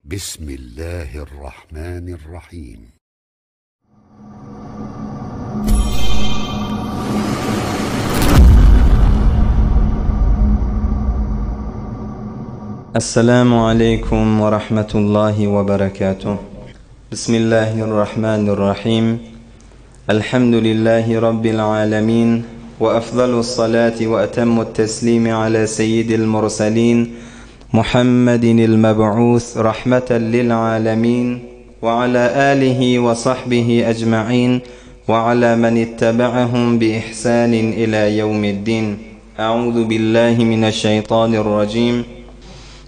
بسم الله الرحمن الرحيم السلام عليكم ورحمة الله وبركاته بسم الله الرحمن الرحيم الحمد لله رب العالمين وأفضل الصلاة وأتم التسليم على سيد المرسلين محمد المبعوث رحمة للعالمين وعلى آله وصحبه أجمعين وعلى من اتبعهم بإحسان إلى يوم الدين أعوذ بالله من الشيطان الرجيم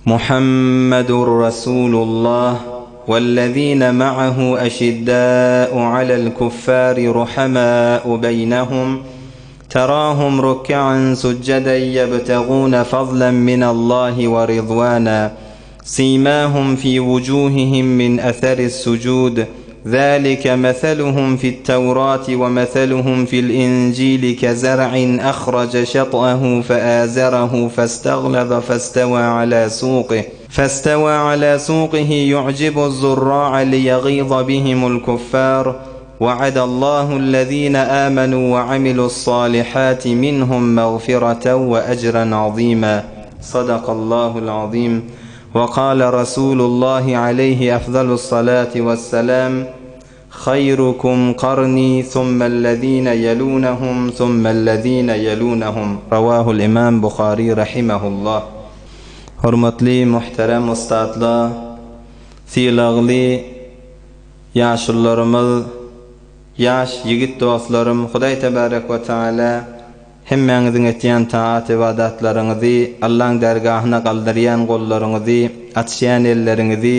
محمد رسول الله والذين معه أشداء على الكفار رحماء بينهم تراهم ركعا سجدا يبتغون فضلا من الله ورضوانا سيماهم في وجوههم من أثر السجود ذلك مثلهم في التوراة ومثلهم في الإنجيل كزرع أخرج شطأه فآزره فاستغلظ فاستوى على سوقه فاستوى على سوقه يعجب الزراع ليغيظ بهم الكفار وعد الله الذين آمنوا وعملوا الصالحات منهم مغفرة وأجرا عظيما صدق الله العظيم وقال رسول الله عليه أفضل الصلاة والسلام خيركم قرني ثم الذين يلونهم ثم الذين يلونهم رواه الإمام بخاري رحمه الله Hormatly muhterem ussatlar, sylagly ýaşulularymyz, ýaş ýigit dostlarym, Hudaý tebarek we taala hemmäňiziň etýän taat-ybadatlaryňyzy, Allaň dergahyna galdyrýan gollaryňyzy, açýan elleriňizi,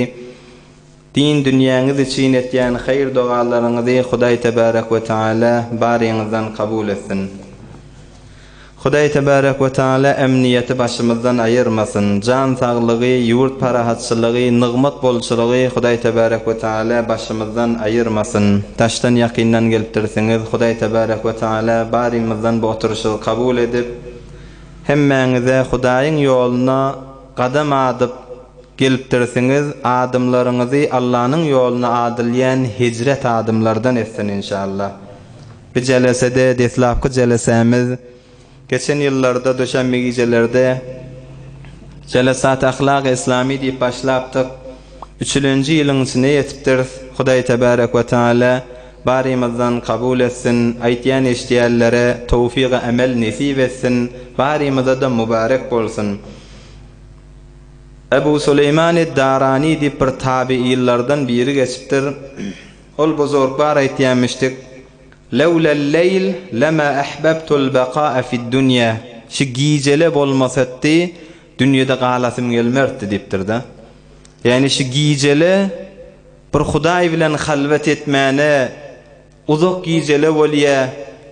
din dünýäňiz üçin etýän haýyr-dogalaryňyzy Hudaý tebarek we taala baryňyzdan kabul etsin. Hudaý tebarek we taala emniýeti başymyzdan aýyrmasyn. Jan saglygy, ýurt parahatçylygy, nygmat bolçulygy Hudaý tebarek we taala başymyzdan aýyrmasyn. Daşdan ýakyndan gelipdirsiňiz. Hudaý tebarek we taala barymyzdan bu oturyşygy kabul edip, hemmäňize Hudaýyň ýoluna gadam adyp gelipdirsiňiz, adymlaryňyzy Allanyň ýoluna adylýan hijret adymlardan etsin inşallah. Bu jelesede deslapky jelesämiz geçen ýyllarda duşenbe gijelerde Jelesat Ahlak Islami diýip başlapdyk. Üçülenji ýylyň içine ýetipdiris. Hudaý Tebarek we Taala barymyzdan kabul etsin, aýtýan eşidýänlere towfygy emel nesip etsin, barymyzada mübarek bolsun. Ebu Suleýman Ed-Darani diýip bir tabiýynlardan biri geçipdir. Ol buzurgbar aýtýamişdik, Lewlel-leýl lema ahbabtul baka'a fid-dunýa, Şu gijele bolmasatdy, dünýede galasym gelmertdi diýipdir-de. Ýagny şu gijele bir Hudaý bilen halwat etmäne, uzak gijele bolýa,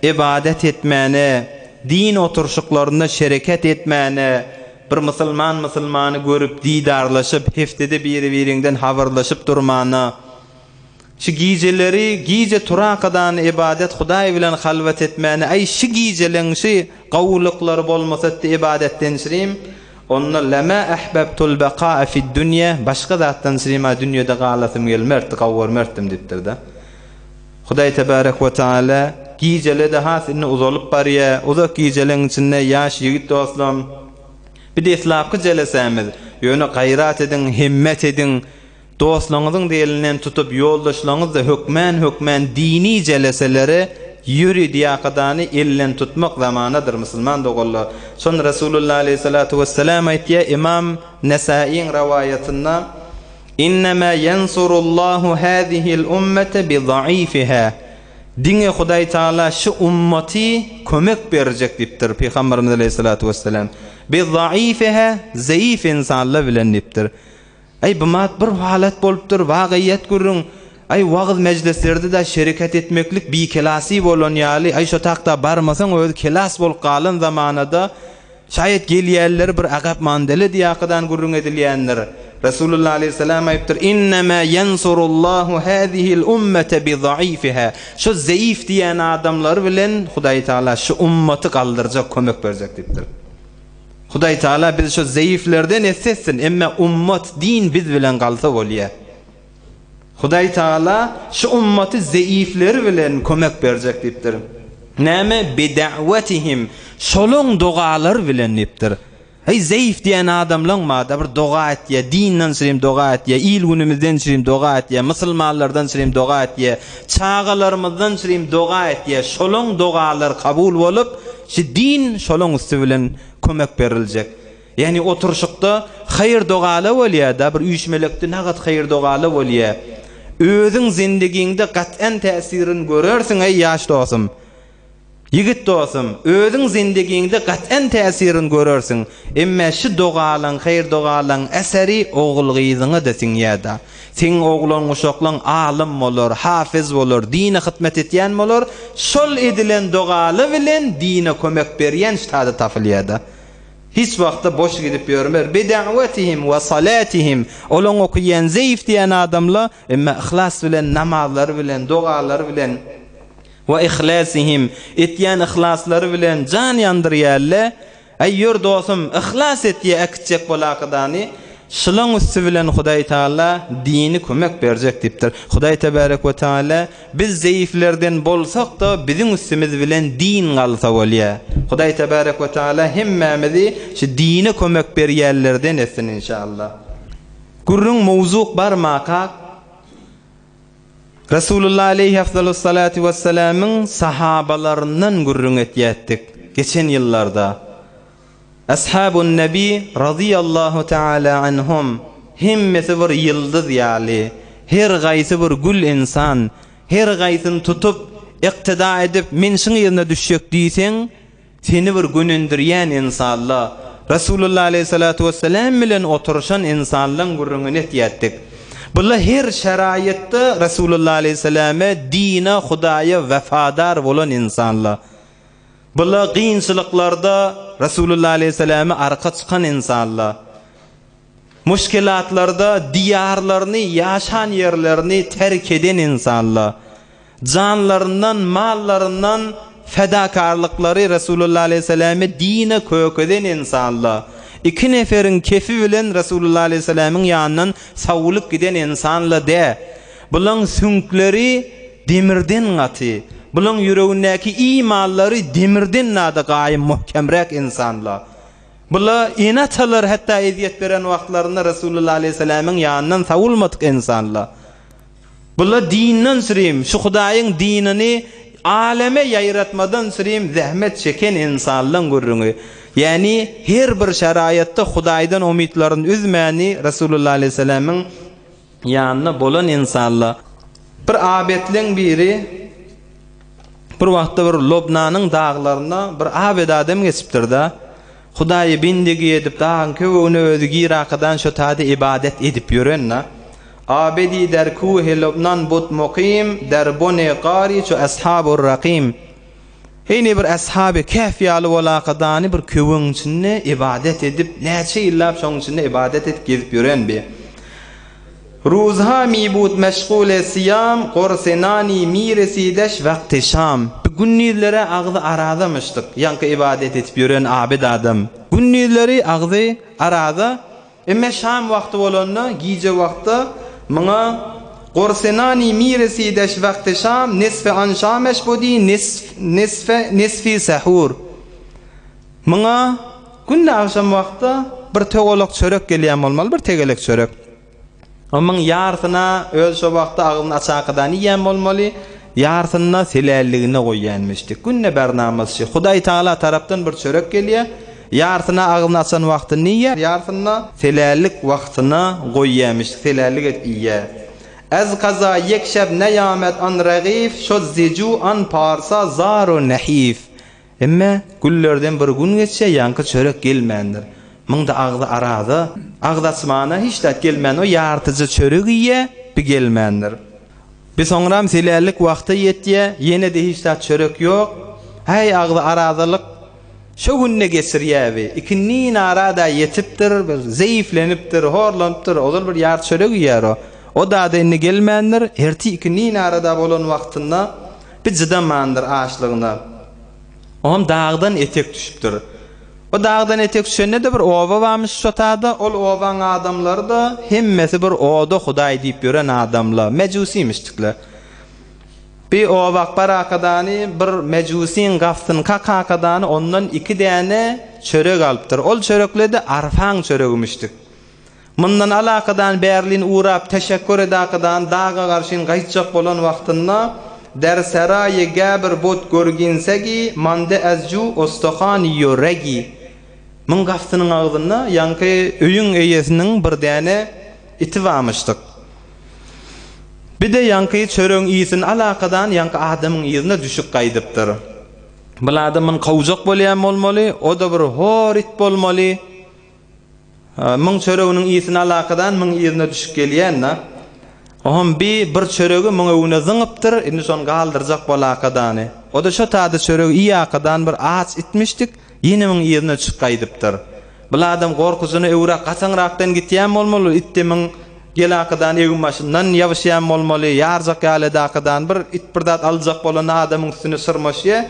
ybadat etmäne, din oturyşyklarynda şereket etmäne, bir musulman musulmany görüp didarlaşyp, heftede biri-biriňden habarlaşyp durmana, Şu gijeleri gije turakadan ybadat Hudaý bilen halwat etmäni aý şu gijeleň şu gowulyklary bolmasatdy ybadatden şirim onda lema ahbabtul baka'a fid dunýa başga zatdan şirim a dünýede galasym gelmerdi gowurmerdim diýipdirda. Hudaý tebarek we taala gijelede has indi uzalyp barýa uzak gijeleň içinde ýaş ýigit dostlam bi deslapky jelesämiz ýöne gaýrat ediň himmet ediň Dostlaryňyzyň-da elinden tutup, ýoldaşlaryňyz-da hökmän-hökmän dini jeleselere ýöri diýakadany elden tutmak zamanadyr, musulman doganlar. Şony Resulullah aleýhissalatu wessalam aýtýar, Imam Nesaiň rowaýatynda, Innema ýensurullahu hazihil ummete bi zaifiha. Diňe Hudaý Taala şu ummaty kömek berjek diýipdir Pygamberimiz aleýhissalatu wessalam. Bi zaifiha, zeýif ynsanlar bilen diýipdir. Aý bu mat bir halat bolupdyr, wagyýet gürrüň. Aý wagyz mejlislerde-de şereket etmeklik bikelasy bolan ýaly, aý şo takda barmasaň özi kelas bolup galan zamanada şaýat gelýänleri bir agap mandele diýakadan gürrüň edilýändir. Resulullah aleýhissalam aýypdyr, Innema ýensurullahu hazihil ummete bi zaifiha. Şo zeýif diýen adamlary bilen Hudaý Tagala şu ummaty galdyrjak, kömek berjek diýipdir. Hudaý Taala bizi şo zeýiflerden etse etsin, emme ummat, din biz bilen galsa bolýa. Hudaý Taala şu ummaty zeýifleri bilen kömek berjek diýipdir. Näme? Bida'wetihim, şolaň dogalary bilen diýipdir. Eý zeýif diýen adamlaň bada bir doga etýä, dinden çyrim doga etýä, il-günümizden çyrim doga etýä, musulmanlardan çyrim doga etýä, çagalarymyzdan çyrim doga etýä, şolaň dogalary kabul bolup, şu din şolaň üsti bilen kömek beriljek. Ýagny oturyşykda haýyr dogala bolýa-da, bir üýşmelekde nagat haýyr dogala bolýa. Özüň zendigiňde gat'an täsirini görersiň eý ýaş dosum. Ýigit dosum, özüň zendigiňde gat'an täsirini görersiň. Emme şi dogalaň, haýyr dogalaň eseri ogul-gyzyňa-da siňýä-da. Seň oglan-uşaklaň alym bolar, hafyz bolar, dine hytmet etýän bolar, şol edilen dogala bilen dine kömek berýän ştada tapylýa-da. Hiç wagtda boş gidip ýörmer. Bida'wetihim we salatihim, olaň okuýan zeýif diýen adamla, emma yhlas bilen namazlary bilen, dogalary bilen, we ihlasihim, etýän yhlaslary bilen jan ýandyrýalle, Äý ýör dosum, yhlas et ýa äkitjek bol akydany, şulaň üsti bilen Hudaý Taala dini kömek berjek diýipdir. Hudaý Tebarek we Taala biz zeýiflerden bolsak-da biziň üstümiz bilen din galsa bolýa. Hudaý Tebarek we Taala hemmämizi şu dine kömek berýänlerden etsin inşallah. Gürrüň mowzuk barmaka Resulullah aleýhi afdalus-salatu wessalamyň sahabalaryndan gürrüň etýätdik geçen ýyllarda. Ashabun-Nebi razyýallahu taala anhum hemmesi bir ýyldyz ýaly, her gaýsy bir gül ynsan, her gaýsyny tutup, yktyda edip, men şyň yzyna düşjek diýseň, Seni bir gönendirýän ynsanla, Resulullah aleýhissalatu wessalam bilen oturyşan ynsanlaň gürrüňini etýätdik. Bula her şeraýatda Resulullah aleýhissalame, dine, Hudaýa wepadar bolan ynsanla. Bula kynçylyklarda Resulullah aleýhissalame arka çykan ynsanla. Muşkilatlarda diýarlaryny, ýaşan ýerlerini terk eden ynsanla. Janlaryndan, mallaryndan fedakarlyklary Resulullah aleýhissalamy dine kökezen ynsanla. Iki neferiň kefi bilen Resulullah aleýhissalamyň ýanyndan sowulyp giden ynsanla dä. Bulaň süňkleri demirden gaty. Bulaň ýüregindäki imanlary demirden nada gaýym muhkemräk ynsanla. Bula ene-atalar hatda ezýet beren wagtlarynda Resulullah aleýhissalamyň ýanyndan sowulmadyk ynsanla. Bula dinden sürim, şu Hudaýyň dinini aleme ýaýratmadan sürim zähmet çeken ynsanlaň gürrüňi. Ýäni her bir şeraýatda Hudaýdan umytlaryny üzmäni Resulullah aleýhissalamyň ýanynda bolan ynsanla. Bir abetleň biri bir wagtda bir Lobnanyň daglarynda bir abet adam geçipdir-de. Hudaýa bendegi edip dagyň köwegine özi girakadan şo taýda ybadat edip ýören-de. Abedi der kuhi Lubnan but mukym, der bone gari çu ashabur rakym. Heýne bir ashaby kehf ýaly bolakadany bir köwegiň içinde ybadat edip näçe ýyllap şoň içinde ybadat edip gezip ýören bi. Ruzha mi bud meşgule syýam, gorse nani mi resideş wagty şam. Bi gündizlere agzy arazamyşdyk, ýaňky ybadat edip ýören abid adam. Gündizleri agzy araza, emme şam wagty bolanda, gije wagtda muňa gorse nani mi resideş wagty şam, nisfi an şameş budi, nisf, nisfe, nisfi sehur. Muňa günde agşam wagtda bir togalak çörek gelýän bolmaly, bir tegelek çörek. Onuň ýarsyna özi şo wagtda agzyny açakadan iýýän bolmaly, ýarsyny-da selälligine goýýanmyşdy. Günde bernamasy şi. Hudaý Tagala tarapdan bir çörek gelýär, ýarsyna agzyny açan wagtynda iýýär, ýarsyny-da selällik wagtyna goýýarmyş, selällik edip iýýär. Ez kaza ýek şeb neýamet an regif, şod zeju an parsa zar u nehif. Emme günlerden bir gün geçýär, ýaňky çörek gelmändir. Muňda agzy araza, agzy açmana hiç zat gelmän, o ýartyja çörek iýýär, bi gelmändir. Bi soňram selärlik wagta ýetýär, ýene-de hiç zat çörek ýok. Häý, agzy arazalyk şo günde geçirýär bi. Ikindin ara-da ýetipdir, bir zeýiflenipdir, horlanypdyr, ozal bir ýarty çörek iýýär o. O da-da indi gelmändir, ertir ikindin arada bolan wagtynda Bi jydamandyr açlygyna. Oňam dagdan etek düşüpdir. Bu dagdan etek düşende-de bir oba barmyş şo tada, ol obaň adamlary-da hemmesi bir oda hudaý diýip ýören adamla, mejusimişdikler. Bi oba akbar akadany bir mejusiň gapsyny kakakadany ondan iki däne çörek alypdyr. Ol çörekle-de arfaň çöregimişdik. Mundan alakadan bärlin urap teşekkür edakadan daga garşyn gaýtjak bolan wagtynda Der seraýy gäbir but görginsegi mande ezju ostahany ýöregi Muň gapysynyň agzynda ýaňky öýüň eýesiniň bir däne iti barmyşdyk. Bir-de ýaňky çöregiň ysyn alakadan ýaňky adamyň yzyna düşüp gaýdypdyr. Bul adam muny kowjak bolýan bolmaly, o-da bir hor it bolmaly. Muň çöreginiň ysyny alakadan muň yzyna düşüp gelýän-de. Oham bi bir çöregi muň öwüne zyňypdyr, indi şony galdyrjak bolakadany. O-da şo tada çöregi iýakadan bir aç itmişdik, ýene muň yzyna düşüp gaýdypdyr. Bul adam gorkusyna öwrak gaçaňrakdan gitýän bolmaly, it-de muň gelakadan eginbaşyndan ýabyşýan bolmaly, ýarjak ýaly edakadan bir it bir zat aljak bolanda adamyň üstüne syrmaşýa.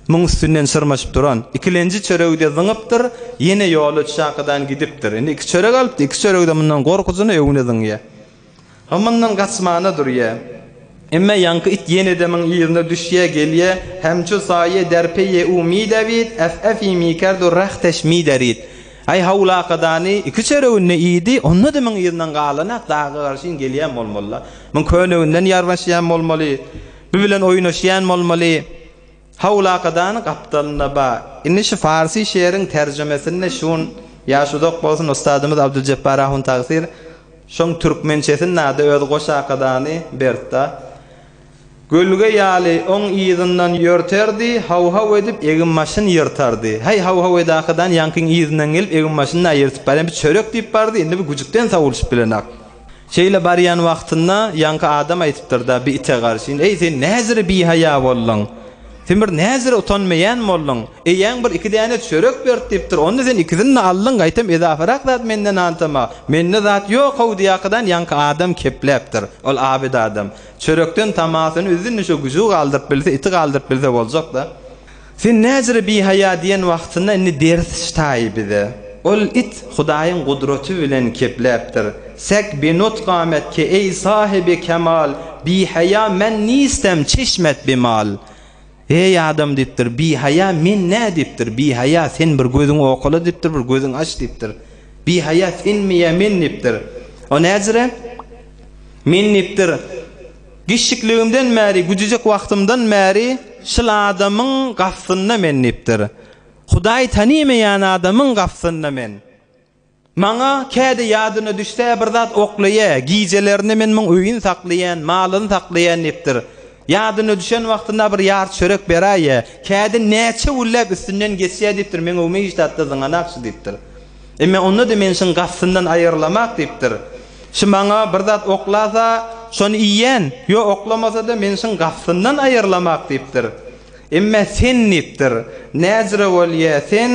Muň üstünden syrmaşyp duran ikilenji çöregi-de zyňypdyr, ýene ýola çakydan gidipdir. Indi iki çörek alypdy, iki çöregi-de mundan gorkusyna öňüne zyňýar. Ha mundan gaçmana durýar. Emme ýaňky it ýene-de muň yzyna düşýär, gelýär, Hemçu saýe der peýe u midewid, ef-efi mikerdu rehteş miderid. Aý, hawlakadany iki çöregini-de iýdi, onda-da muň yzyndan galanak daga garşyn gelýän bolmaly-la. Muň köneginden ýarbaşýan bolmaly, bu bilen oýnaşýan bolmaly. Hawlakadany gapdalynda ba. Indi şu farsy şeriň terjimesinde şun ýaş uzak bolsun ussadymyz Abduljepbar ahun tagsyr şoň türkmençesini nada özi goşakadany bertda. Gölge ýaly oň yzyndan ýörterdi, haw-haw edip egin-başyn ýyrtardy. Häý haw-haw edakadan ýaňkyň yzyndan gelip egin-başyny-da ýyrtyp barýan bir çörek diýip bardy, indi bir güjükden sowulyşyp bilenak. Şeýle barýan wagtynda ýaňky adam aýtypdyr-da bi ite garşy, Eý, sen näzire bihaýa bolduň? Sen bir näzire utanmaýan bolduň? Eýäň bir iki däne çörek berdi diýipdir, onda sen ikisini-de aldyň, gaýtam ezaparak zat menden antama. Mende zat ýok-how diýakadan ýaňky adam kepläpdir. Ol abid adam. Çörekden tamasyny üzdi, indi şo güjügi galdyryp bilse, iti galdyryp bilse boljak-da. Sen näjire bihaýa diýen wagtynda indi ders ştaý bize. Ol it Hudaýyň gudraty bilen kepläpdir. Sek bi nutk amet ke eý sahibi kemal, bihaýa men nistem çeşmet bi mal. Eý adam diýipdir, bihaýa men nä diýipdir, bihaýa sen bir gözüňi owkala diýipdir, bir gözüňi aç diýipdir. Bihaýa senmi ýa men diýipdir. O näjire? Men diýipdir. Kiçjikligimden bäri, güjüjek wagtymdan bäri şul adamyň gapysynda men diýipdir. Hudaý tanymaýan adamyň gapysynda men. Maňa käde ýadyna düşse bir zat oklaýa, gijelerine men muň öýüni saklaýan, malyny saklaýan diýipdir. Ýadyna düşen wagtynda bir ýar çörek beräýýä. Käde näçe günläp üstünden geçýä diýipdir, meň öwüme hiç zat-da zyňanakşy diýipdir. Emme onda-da men şuň gapysyndan aýrylamak diýipdir. Şu maňa bir zat oklasa, şony iýýän, ýo oklamasa-da men şuň gapysyndan aýyrlamak diýipdir. Emme sen diýipdir, näjre bolýa sen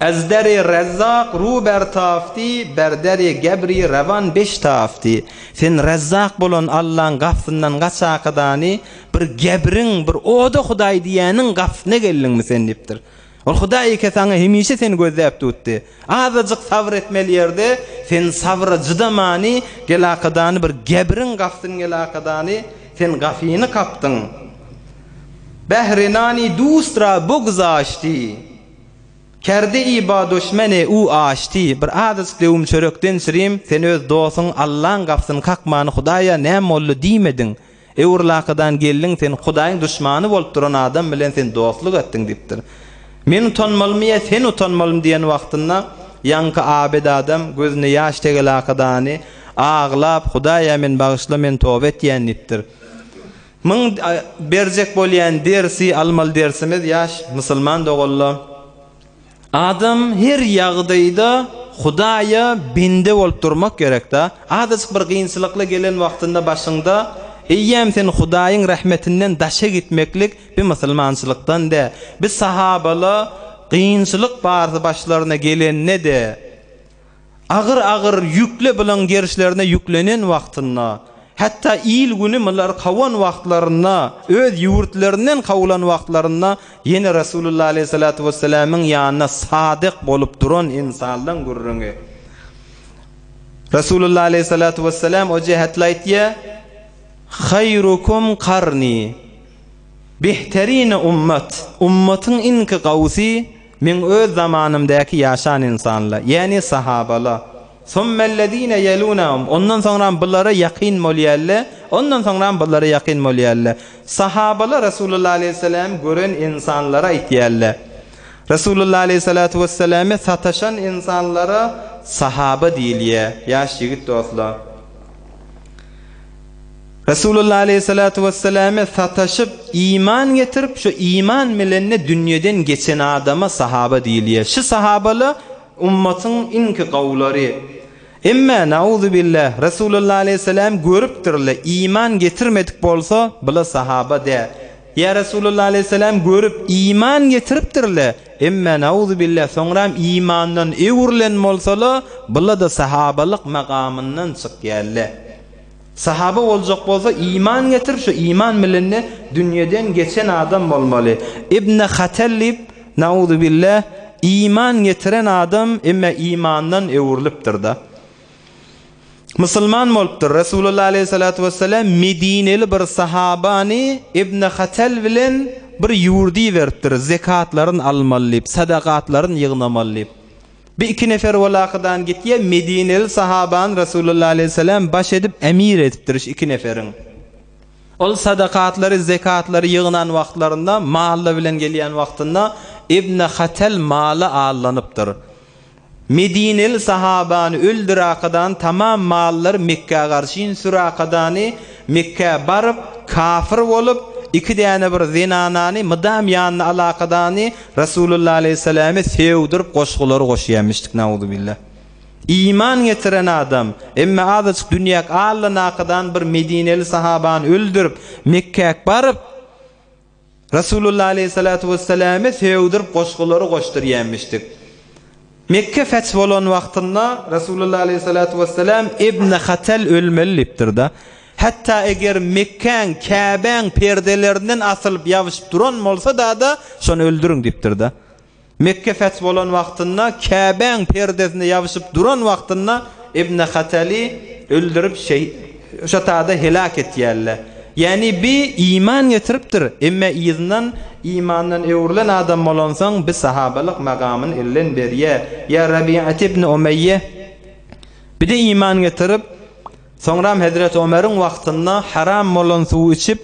Ez deri Rezzak ru ber tafti, ber deri gebri rewan beş tafti. Sen Rezzak bolan Allaň gapysyndan gaçakadany bir gebriň, bir oda Hudaý diýýäniň gapysyna geldiňmi sen diýipdir. Ol Hudaý eke saňa hemişe seni gözläp dutdy. Azajyk sabyr etmeli ýerde sen sabyra jydamany gelakadany bir gebriň gapysyn gelakadany sen gafyny kapdyň. Behri nani dustra bugzaşdy. Kerde i ba duşmeni u aşdy. Bir azajyk döwüm çörekden çirim sen öz dosuň Allaň gapysyny kakmany Hudaýa näme boldy diýmediň. Öwrülakadan geldiň sen Hudaýyň duşmany bolup duran adam bilen sen dostluk etdiň diýipdir. Men utanmalymy ýa sen utanmalymy diýen wagtynda ýaňky abed adam gözüne ýaş tegelakadany aglap Hudaýa men bagyşla men toba etýän diýipdir. Muň berjek bolýan dersi almaly dersimiz ýaş musulman doganlar. Adam her ýagdaýda Hudaýa bende bolup durmak gerekda. Azajyk bir gynçylykly gelen wagtynda başyňda eýýäm sen Hudaýyň rehmetinden daşa gitmeklik bi musulmançylykdan dä. Bi sahabala gynçylyk barsy başlaryna gelende-de agyr-agyr ýükle bulaň gerişlerine ýüklenen wagtynda. Hatda il-güni mular kowan wagtlarynda, öz ýurtlaryndan kowlan wagtlarynda ýene Resulullah aleýhissalatu wessalamyň ýanynda sadyk bolup duran ynsanlaň gürrüňi. Resulullah aleýhissalatu wessalam o jähetli aýtýar, Haýrukum karni, behterini ummat, ummatyň iňki gowusy meň öz zamanymdaky ýaşan ynsanlar, ýagny sahabalar. Summellezine ýelunahum, ondan soňram bulara ýakyn bolýarlar, ondan soňram bulara ýakyn bolýarlar. Sahabalar Resulullah aleýhissalamy gören ynsanlara aýtýarlar. Resulullah aleýhissalatu wessalame sataşan ynsanlara sahaba diýilýär, ýaş ýigit dostlar. Resulullah aleýhissalatu wessalame sataşyp iman getirip, şu iman bilende dünýeden geçen adama sahaba diýilýär. Şu sahabalar Ummatyň iňki gowulary. Emme, nauzubilla, Resulullah aleýhissalam görüpdirle, iman getirmedik bolsa, bula sahaba dä. Ýa Resulullah aleýhissalam görüp, iman getiripdirle, emme, nauzubilla, soňram imandan öwrülen bolsala, bula-da sahabalyk magamyndan çykýarle. Sahaba boljak bolsa iman getirip şu iman bilende dünýeden geçen adam bolmaly. Ibn Hatel diýip, nauzubilla, iman getiren adam emme imandan öwrülipdir-da. Musulman bolupdyr. Resulullah aleyhissalatu vesselam Medineli bir sahabany Ibn Hatel bilen bir ýurda iberipdir, zekatlaryny almaly diýip, sadakatlaryny ýygnamaly diýip. Bir iki nefer walakydan gitýär, medineli sahabany Resulullah aleýhissalam baş edip emir edipdir şu iki neferiň. Ol sadakatlary, zekatlary ýygnan wagtlarynda, mally bilen gelýän wagtynda Ibn Hatel mala allanypdyr. Medineli sahabany öldürakadan tamam mallary Mekgä garşyn sürakadany Mekgä baryp, kafir bolup, iki däne bir zenanany mydam ýanyna alakadany Resulullah aleýhissalamy sögdürip goşgulary goşýamişdik nauzubilla. Iman getiren adam, emme azajyk dünýäk allanakadan bir medineli sahabany öldürip, Mekgäk baryp, Resulullah aleýhissalatu wessalamy sögdürip goşgulary goşdurýamişdik. Mekke feth bolan wagtynda Resulullah aleýhissalatu wessalam Ibn Hatel ölmeli diýipdir-de. Hatda eger Mekgäň, Käbäň perdelerinden asylyp ýabyşyp duran bolsa-da-da, şony öldüriň diýipdir-de. Mekke feth bolan wagtynda Käbäň perdesine ýabyşyp duran wagtynda Ibn Hateli öldürip şehit şo tada helak etýärler. Ýagny bi iman getiripdir, emme yzyndan imandan öwrülen adam bolansoň bi sahabalyk magamyny elden berýär. Ýa Rabiat ibn Umeýýe bi-de iman getirip, soňram Hezreti Omeriň wagtynda haram bolan suwy içip,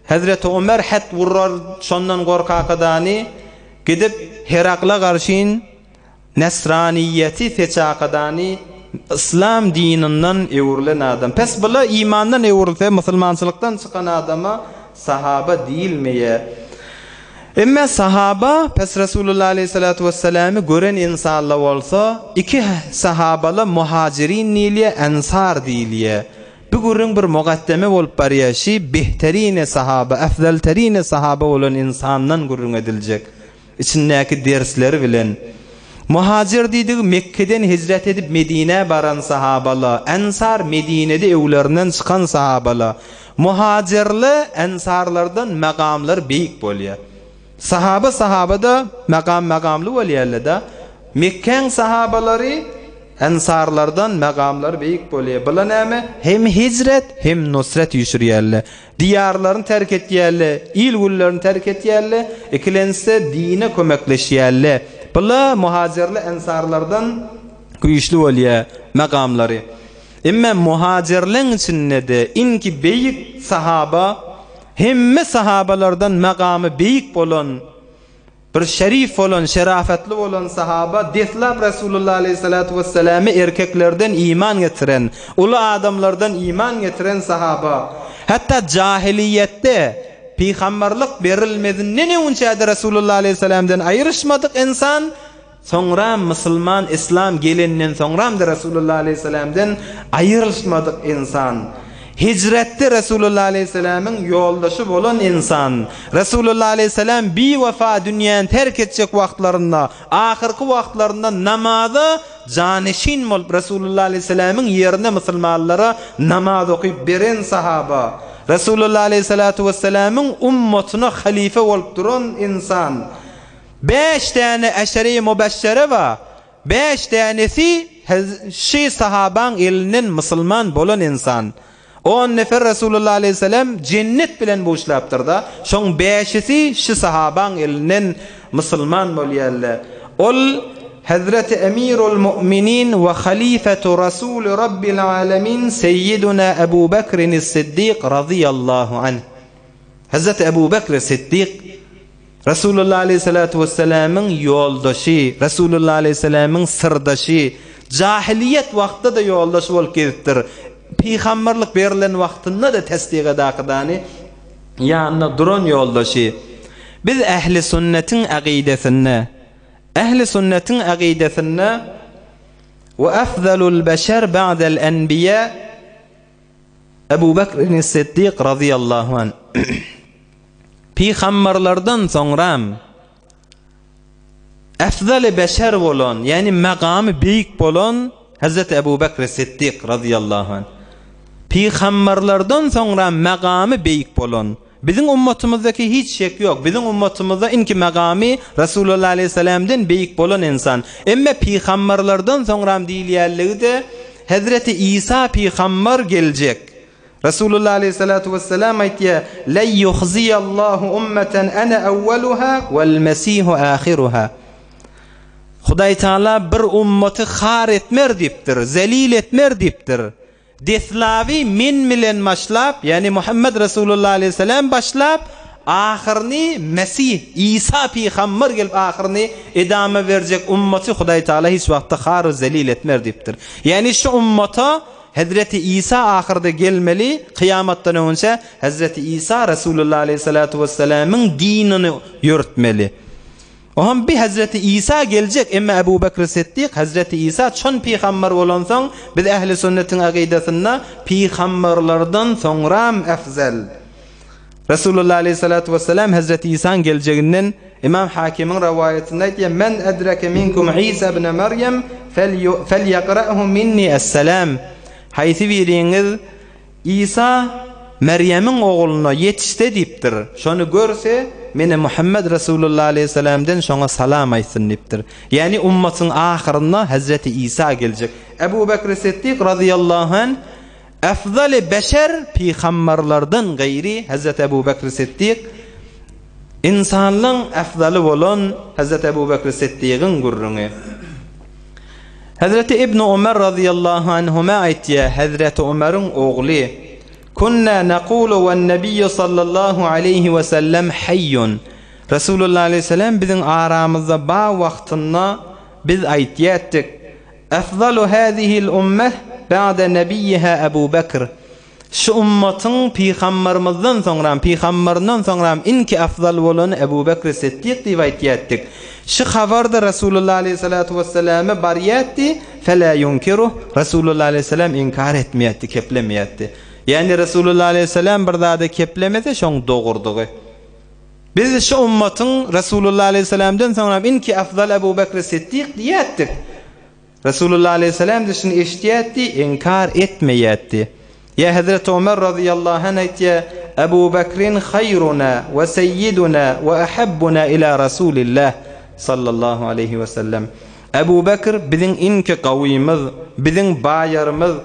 Hezreti Omer het urar şondan gorkakadany gidip Herakla garşyn Nesraniýeti seçakadany yslam dininden öwrülen adam. Pes bula imandan öwrülse musulmançylykdan çykan adama sahaba diýilmeýär. Emme sahaba pes Resulullah aleýhissalatu wesselamy gören ynsanla bolsa iki sahabala muhajirin diýilýär ensar diýilýär. Bu gürrüň bir mugaddeme bolup barýar şi behterini sahaba efzalterini sahaba bolan ynsandan gürrüň ediljek. Içindäki dersleri bilen. Muhajir diýdigi Mekgeden hijret edip Medinä baran sahabala, Ensar Medinede öwlerinden çykan sahabala. Muhajirli ensarlardan magamlary beýik bolýar. Sahaba sahabada magam magamly bolýarlar-da. Mekgäň sahabalary ensarlardan magamlary beýik bolýar. Bula näme? Hem hijret, hem nusret ýüşürýärler. Diýarlaryny terk etýärler, il-günlerini terk etýärler, ikilense dine kömekleşýärler. Bula muhajirli ensarlardan güýçli bolýar magamlary. Emme muhajirleň içinde-de iňki beýik sahaba, hemme sahabalardan magamy beýik bolan, Bir şerif bolan, şerafatly bolan sahaba deslap Resulullah aleýhissalatu wesselame erkeklerden iman getiren, uly adamlardan iman getiren sahaba. Hatda jahiliýetde, pygamberlik berilmezinden öňünçä-de Resulullah aleýhissalamdan aýryşmadyk ynsan, soňra musulman, islam gelenden soňram-da Resulullah aleýhissalamdan aýrylyşmadyk ynsan. Hijretde Resulullah aleýhissalamyň ýoldaşy bolan ynsan. Resulullah aleýhissalam biwefa dünýäni terk etjek wagtlarynda, ahyrky wagtlarynda namaza janyşin bolup Resulullah aleýhissalamyň ýerine musulmanlara namaz okyp beren sahaba. Resulullah aleýhissalatu wessalamyň ummatyna halife bolup duran ynsan. Bäş däne äşere-i mübeşşere bar. Bäş dänesi şy sahabaň elinden musulman bolan ynsan. On nefer Resulullah aleýhissalam jennet bilen buşlapdyrda, şoň bäşisi şy sahabaň elinden musulman bolýarlar. Ol Hezreti Emirul Mu'minin we Halifetu Rasuli Rabbil Alemin Seýýiduna Ebu Bekrinis Siddik razyýallahu anh. Hezreti Ebu Bekri Siddik Resulullah aleýhissalatu wessalamyň ýoldaşy, Resulullah aleýhissalamyň syrdaşy, jahylyýet wagtda-da ýoldaşy bolup gezipdir. Pygamberlik berlen wagtynda-da tesdik edakydany ýanynda duran ýoldaşy. Biz ähli sünnetiň agidesinde, ähli sünnetiň agidesinde we afzalul beşer ba'del enbiýa Ebu Bekrin Siddik razyýallahu anh Pygamberlerden soňram efzaly beşer bolan, ýagny magamy beýik bolan Hazreti Ebu Bekri Siddik razyýallahu anh. Pygamberlerden soňra magamy beýik bolan. Biziň ummatymyzdaki hiç şek ýok. Biziň ummatymyzda inki magamy Resulullah aleýhissalamdan beýik bolan ynsan. Emme pygamberlerden soňram diýilýänligi-de Hezreti Isa pygamber geljek. Resulullah aleýhissalatu wessalam aýtýar, Len ýuhziýallahu ummeten ene awwaluha wal mesihu ahiruha. Hudaý Taala bir ummaty har etmer diýipdir, zelil etmer diýipdir. Deslaby men bilen başlap, ýagny Muhammet Resulullah aleýhissalam başlap, ahyryny Mesih, Isa pygamber gelip ahyryny edama berjek ummaty Hudaý Taala hiç wagtda har we zelil etmer diýipdir. Ýagny şu ummata Hezreti Isa ahyrda gelmeli, kyýamatdan öňünçä Hezreti Isa Resulullah aleýhissalatu wessalamyň dinini ýörtmeli. Oňam bi Hezreti Isa geljek, emma Ebu Bekri Siddik Hezreti Isa çon pygamber bolansoň, biz ähli sünnetiň akydasynda pygamberlerden soňram efzel. Resulullah aleýhissalatu wessalam Hezreti Isaň geljeginden Imam Hakimiň rowaýatynda aýtýar, Men edreke minkum Isa ibn Merýem felýakra'hu minni es-salam. Haýsy biriňiz Isa Merýemiň ogluna ýetişse diýipdir. Şony görse, meni Muhammet Resulullah aleýhissalamdan şoňa salam aýtsyn diýipdir. Ýagny ummatyň ahyrynda Hezreti Isa geljek. Ebu Bekri Siddik razyýallahu anh Efzaly beşer pygamberlerden gaýry Hezreti Ebu Bekri Siddik ynsanlaň efzaly bolan Hezreti Ebu Bekri Siddigiň gürrüňi. Hezreti Ibn Omer razyýallahu anhuma aýtýar, Hezreti Omeryň ogly, Kunna nakulu wen-nebiyyu sallallahu aleýhi we sellem haýýun. Resulullah aleýhissalam biziň aramyzda bar wagtynda biz aýtýardyk, Efzalu hazihil ummeh ba'de nebiyyiha Ebu Bekr. Şu ummatyň pygambarymyzdan soňram, pygambaryndan soňram iňki afzal bolany Ebu Bekri Siddik diýip aýtýardyk. Şu habar-da Resulullah aleýhissalatu wesselame barýardy, Fela ýunkiruh, Resulullah aleýhissalam inkar etmeýärdi, keplemeýärdi. Ýagny Resulullah aleýhissalam bir zada keplemese şoň dogrudygy. Biz şu ummatyň Resulullah aleýhissalamdan soňram iňki afzal Ebu Bekri Siddik diýýärdik. Resulullah aleýhissalam-da şuny eşidýärdi, inkar etmeýärdi. Ýa Hezreti Omer razyýallahu anh aýtýar, Ebu Bekrin haýruna we seýýiduna we ahabbuna ila Rasulillah sallallahu aleýhi we sellem. Ebu Bekr biziň iňki gawymyz, biziň baýarymyz,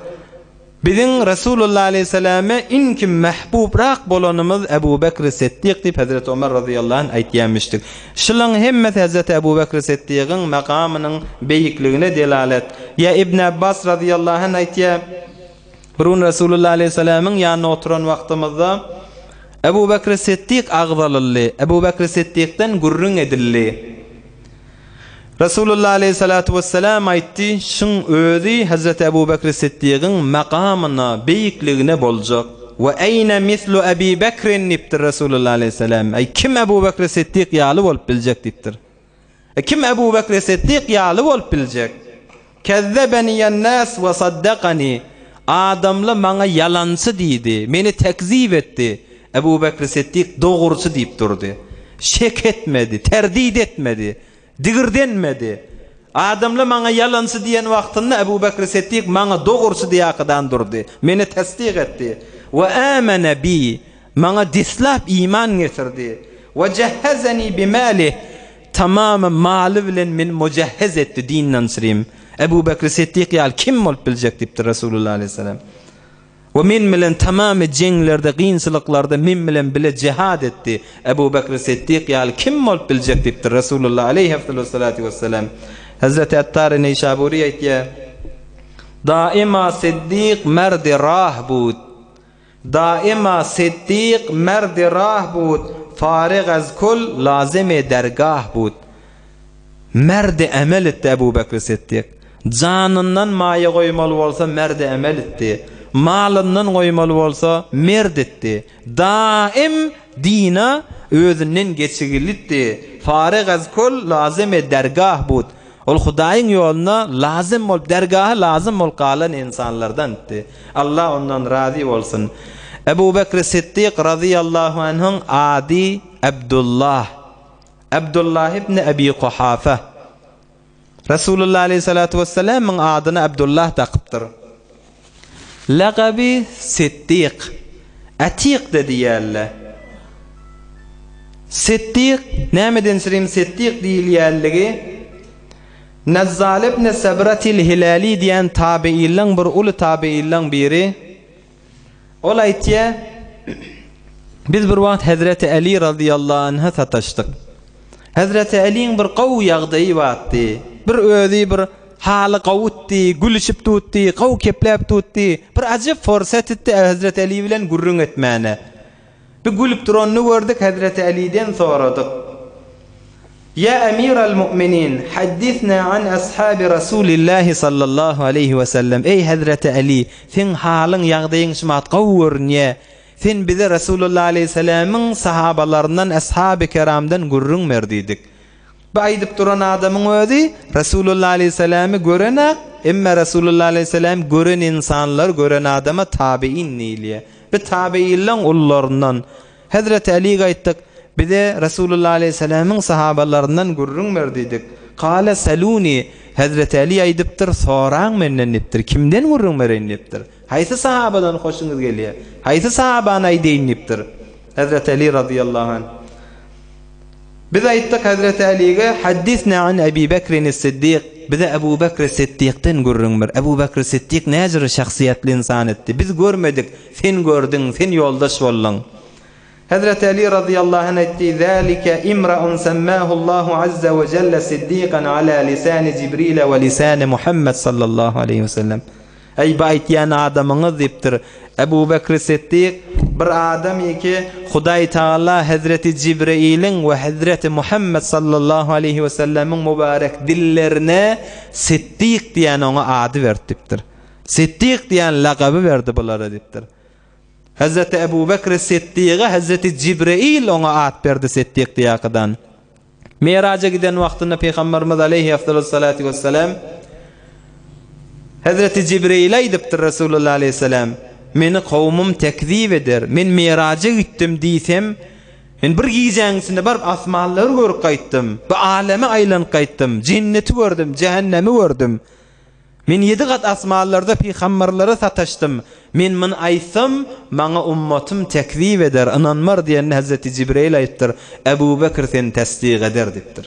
Biziň Resulullah aleýhissalama iňki mähbubrak bolanymyz Ebu Bekri Siddik diýip Hezreti Omar razyýallahu anh aýtýarmyşdyk. Şulaň hemmesi Hezreti Ebu Bekri Siddigiň makamynyň beýikligine delalet. Ýa Ibn Abbas razyýallahu anh aýtýar, Bir gün Resulullah aleýhissalamyň ýanynda oturan wagtymyzda Ebu Bekri Siddik agzalyldy. Ebu Bekri Siddikden gürrüň edildi. Resulullah aleýhissalatu wessalam aýtdy, Şuň özi Hezreti Ebu Bekri Siddigiň makamyna, beýikligine boljak. We eýne mislu Ebi Bekrin diýipdir Resulullah aleýhissalam. Eý, kim Ebu Bekri Siddik ýaly bolup biljek diýipdir. E, kim Ebu Bekri Siddik ýaly bolup biljek? Kezzebeniýen-nas we saddakani. Adamla maňa ýalançy diýdi, meni tekzip etdi. Ebu Bekri Siddik dogruçy diýip durdy. Şek etmedi, terdit etmedi, digirdenmedi. Adamla maňa ýalançy diýen wagtynda Ebu Bekri Siddik maňa dogruçy diýakadan durdy. Meni tasdik etdi. We amene bi, maňa deslap iman getirdi. We jehhezeni bimalih, Tamamy maly bilen meni mujahhez etdi dinden syrym. Ebu Bekri Siddik ýaly kim bolup biljek diýipdir Resulullah aleýhissalam. We men bilen tamamy jeňlerde, kynçylyklarda men bilen bile jihad etdi. Ebu Bekri Siddik ýaly kim bolup biljek diýipdir Resulullah aleýhifdalus-salatu wessalam. Hezreti Attary Neýşabury aýtýar, Daima Siddik merdi rah bud. Daima Siddik merdi rah bud, Faryg az kul lazimi dergah bud. Merdi emel etdi Ebu Bekri Siddik. Janyndan maýa goýmaly bolsa merdi emel etdi. Malyndan goýmaly bolsa merd etdi. Daim dina özünden geçigilitdi. Faryg az kul lazimi dergah bud. Ol Hudaýyň ýoluna lazym bolup, dergaha lazym bolup galan ynsanlardandy. Allah ondan razy bolsun. Ebu Bekri Siddik razyýallahu anhuň ady Abdullah. Abdullah ibn Ebi Kuhafa. Resulullah aleýhissalatu wessalamyň adyny Abdullah dakypdyr. Lagaby Siddik. Atik-de diýýärler. Siddik, nämeden çyrim Siddik diýilýänligi Nazzal ibn Sebretil Hilali diýen tabeýinleň bir uly tabeýinleň biri. Ol aýtýar, Biz bir wagt Hezreti Äli razyýallahu anha sataşdyk. Hezreti Äliň bir gowy ýagdaýy bardy. Bir özi bir haly gowutdy, gülüşip dutdy, gowy kepläp dutdy. Bir ajap forsat etdi Hezreti Äli bilen gürrüň etmäne. Bir gülüp duranyny gördük, Hezreti Äliden soradyk. Ýa Emiral Mu'minin, haddisna an ashabi Rasulillahi sallallahu aleýhi we sellem, Eý Hezreti Äli, seň halyň, ýagdaýyň şumat gowy görünýä. Sen bize Resulullah aleýhissalamyň sahabalaryndan, ashaby keramdan gürrüň ber diýdik. Bu aýdyp duran adamyň özi Resulullah aleýhissalamy gören-ä, emme Resulullah aleýhissalam gören ynsanlar gören adama tabein diýilýär. Bu tabeinleň ulularyndan. Hezreti Älige aýtdyk, Bize Resulullah aleýhissalamyň sahabalaryndan gürrüň ber diýdik. Kale seluni, Hezreti Äli aýdypdyr, soraň menden diýipdir, kimden gürrüň bereýin diýipdir. Haýsy sahabadan hoşuňyz gelýär? Haýsy sahabany aýdaýyn diýipdir. Hezreti Äli razyýallahu anh. Biz aýtdyk Hezreti Älige, Haddisna an Ebi Bekrin Siddik, bize Ebu Bekri Siddikden gürrüň ber. Ebu Bekri Siddik näjür şahsyýetli ynsan etdi. Biz görmedik, sen gördüň, sen ýoldaş bolduň. Hezreti Äli razyýallahu anh aýtdy, Zälike imraun semmahullahu azza we jelle siddikan ala lisani Jibrile we lisani Muhammed sallallahu aleýhi we sellem. Eý, bu aýtýan adamyňyz, diýipdir. Ebu Bekri Siddik, bir adam ki, Hudaý Tagala hezreti Jibreiliň we hezreti Muhammet sallallahu aleýhi we sellemiň mübärek dillerine Siddik diýen oňa ady berdi diýipdir. Siddik diýen lagaby berdi bulara diýipdir. Hezreti Ebu Bekri Siddige hezreti Jibreil oňa at berdi Siddik diýakydan. Miraja giden wagtynda Pygamberimiz aleýhi afdalus-salatu wessalam Hezreti Jibreile aýdypdyr Resulullah aleýhissalam, Meni kowumym tekzip eder, men Miraja gitdim diýsem, men bir gijäň içinde baryp asmanlary görüp gaýtdym, bu aleme aýlanyp gaýtdym, jenneti gördüm, jähennemi gördüm. Men ýedi gat asmanlarda pygamberlere sataşdym. Men muny aýtsam, maňa ummatym tekzip eder, ynanmar diýende Hezreti Jibreýil aýypdyr, Ebu Bekr seni tesdik eder diýipdir.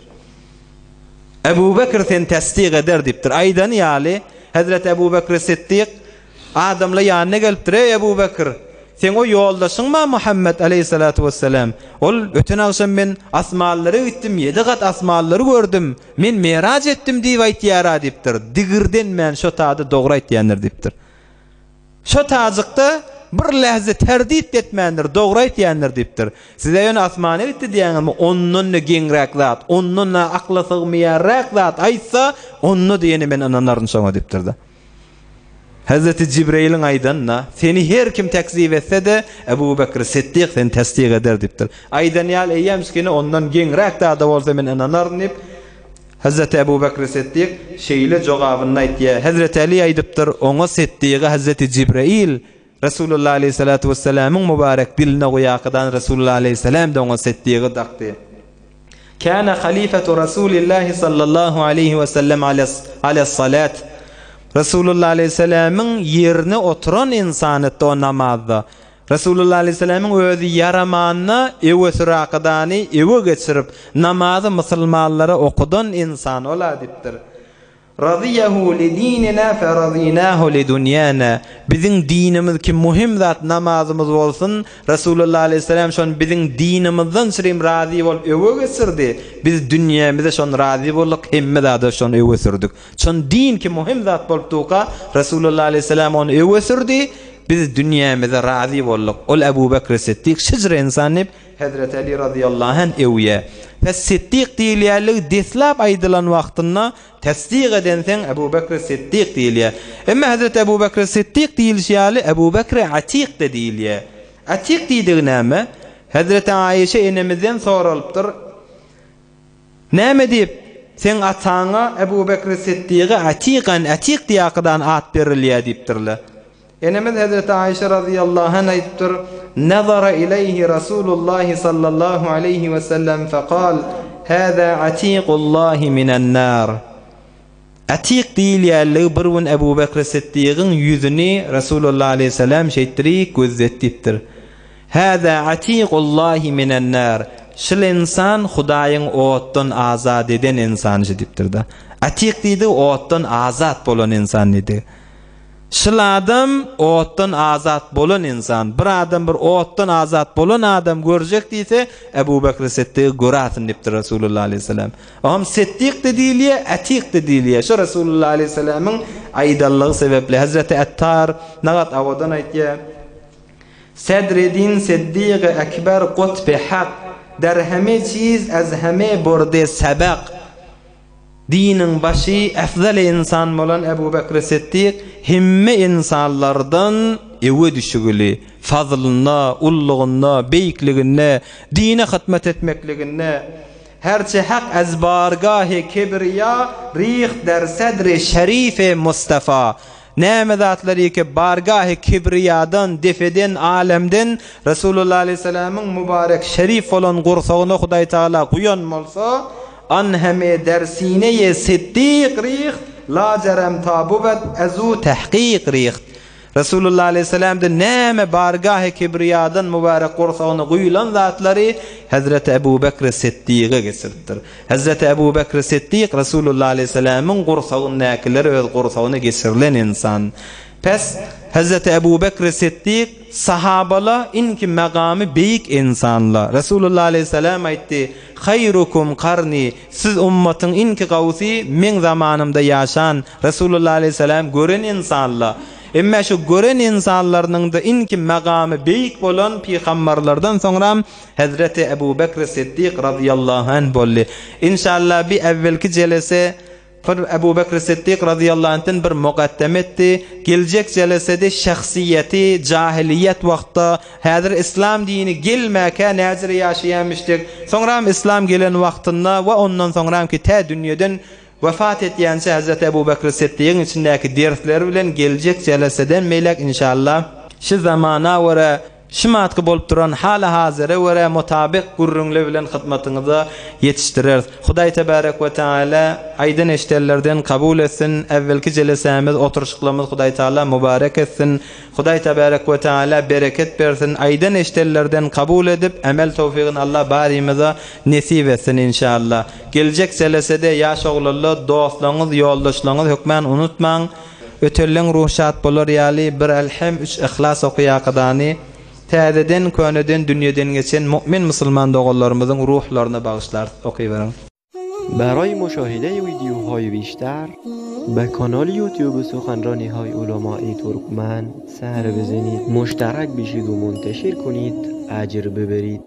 Ebu Bekr seni tesdik eder diýipdir. Aýdany ýaly, Hezreti Ebu Bekri Siddik adamlar ýanyna gelipdir, Eý Ebu Bekr! Seň o ýoldaşyňma Muhammet aleýhissalatu wessalam? Ol, Öten agşam men asmanlara gitdim, ýedi gat asmanlary gördüm. Men meraç etdim diýip aýtýar-a diýipdir. Digirdenmän şo tady dogry aýtýandyr diýipdir. Şo tajykda bir lähze terdit etmändir, dogry aýtýandyr diýipdir. Siz-ä ýöne asmana gitdi diýýäňizmi, ondan-da geňräk zat, ondan-da akla sygmaýarrak zat aýtsa, onda-da ýene men ynanaryn şoňa diýipdir-de. Hezreti Jibreýiliň aýdanyna, Seni her kim tekzip etse-de, Ebu Bekr Siddik seni tesdik eder diýipdir. Aýdany ýaly eýýämskini ondan geňräk zada bolsa men ynanaryn diýip, Hezreti Ebu Bekri Siddik şeýle jogabynda aýtýar, Hezreti Äli aýdypdyr, oňa Siddige Hezreti Jibreil Resulullah aleýhissalatu wessalamyň mübarek diline guýakydan Resulullah aleýhissalam-da oňa Siddigi dakdy. Käne halifatu Rasulillahi sallallahu aleýhi wesellem ales-salat. Resulullah aleýhissalamyň ýerine oturan ynsan etdi o namazda. Resulullah aleýhissalamyň özi ýaramanda öwe sürakydany öwe geçirip, namazy musulmanlara okudan ynsan ol-a diýipdir. Razyýehu lidinina ferazinahu lidunýana Biziň dinimiz ki muhim zat namazymyz bolsun, Resulullah aleýhissalam şony biziň dinimizden çürim razy bolup öwe geçirdi, biz dünýämize şony razy bolduk, hemme zada şony öwe sürdük. Çyn din ki muhim zat bolup durka, Resulullah aleýhissalam ony öwe sürdi, biz dünýämize razy bolduk. Ol Ebu Bekri Siddik şejre ynsan diýip, Hezreti Aly razyýallahu anh öwýär. Pes Siddik diýilýänligi deslap aýdylan wagtynda tasdyk edenseň Ebu Bekri Siddik diýilýär. Emma Hezreti Ebu Bekri Siddik diýilişi ýaly Ebu Bekri Atik-de diýilýär. Atik diýdigi näme? Hezreti Aişe enemizden soralypdyr. Näme diýip, seň ataňa Ebu Bekri Siddige Atikan, Atik diýakydan at berilýär diýipdirler. Enemiz hezreti Aýşe razyýallahu anh aýdypdyr, Nazara ileýhi Rasulullahi sallallahu aleýhi we sellem fekal, Hâzâ atikullahi minen nar. Atik diýilýänligi bir gün Ebu Bekri Siddigiň ýüzüni Resulullah aleýhissalam şeýtdirik gözlet diýipdir. Hâzâ atikullahi minen nar. Şul ynsan Hudaýyň otdan azat eden ynsany şu diýipdir-de. Atik diýdigi otdan azat bolan ynsan diýdigi. Şul adam otdan azat bolan ynsan. Bir adam bir otdan azat bolan adam görjek diýse, Ebu Bekri Siddigi görasyn diýipdir Resulullah aleýhissalam. Oňam Siddik-de diýilýär, Atik-de diýilýär. Şu Resulullah aleýhissalamyň aýdanlygy sebäpli Hezreti Attar nagat awadan aýtýar, Sedredin Siddig-i Ekber Kutb-i Hak, der heme çiz ez heme burde sebek. Diniň başy, efzel ynsan bolan Ebu Bekri Siddik hemme ynsanlardan öwe düşügili, fazlynda, ullugynda, beýikliginde, dine hytmat etmekliginde, Herçe Hak ez bargahy kibriýa riht der sedri şerifi Mustafa, Näme zatlar ýeke bargahy kibriýadan, depeden, alemden Resulullah aleýhissalamyň mübarek şerif bolan gursagyna Hudaý Tagala guýan bolsa, an heme der sineýe siddik riht, lajerem ta buwed ezu tehkik riht. Resulullah aleýhissalamda näme bargahy kibriýadan mübarek gursagyna guýulan zatlary Hezreti Ebu Bekri Siddige geçiripdir. Hezreti Ebu Bekri Siddik Resulullah aleýhissalamyň gursagyndakyleri öz gursagyna geçirilen ynsan. Pes, Hezreti Ebu Bekri Siddik sahabala inki magamy beýik ynsanla. Resulullah aleýhissalam aýtdy, Haýrukum karni, siz ummatyň inki gawusy meň zamanymda ýaşan, Resulullah aleýhissalam gören ynsanla. Emme şu gören ynsanlarynyňda inki magamy beýik bolan pygambarlardan soňram Hezreti Ebu Bekri Siddik razyýallahu anh boldy. Inşallah bi äwwelki jelese bir Ebu Bekri Siddik razyýallahu anhden bir mukaddeme etdi. Geljek jelesede şahsyýeti jahiliýet wagtda häzir islam dini gelmäkä näjire ýaşaýamyşdyk. Soňram islam gelen wagtynda we ondan soňram ki tä dünýeden Wefat etýänçä Hezreti Ebu Bekri Siddigiň içindäki dersleri bilen geljek jeleseden beýläk inşallah şi zamana görä şimatky bolup duran haly-hazere görä mutabyk gürrüňler bilen hyzmatyňyza ýetişdireris. Hudaý Tebärek we Teala aýdan eşidenlerden kabul etsin, äwwelki jelesämiz, oturyşyklarymyz Hudaý Teala mübarek etsin. Hudaý Tebärek we Teala bereket bersin, aýdan eşidenlerden kabul edip emel towfygyny Allah barymyza nesip etsin inşallah. Geljek jelesede ýaş oglanlar dostlaryňyz ýoldaşlaryňyz hökmän unutmaň ötelleň ruh şat bolar ýaly bir elhem üç yhlas okyýakydany täzeden köneden dünýeden geçen mu'min musulman doganlarymyzyň ruhlaryna bagyşlarys okyberiň. Baraý muşahide wideoهای بیشتر به کانال یوتیوب سخنرانی های علمای ترکمن سر بزنید مشترک بشید و منتشر کنید اجر ببرید.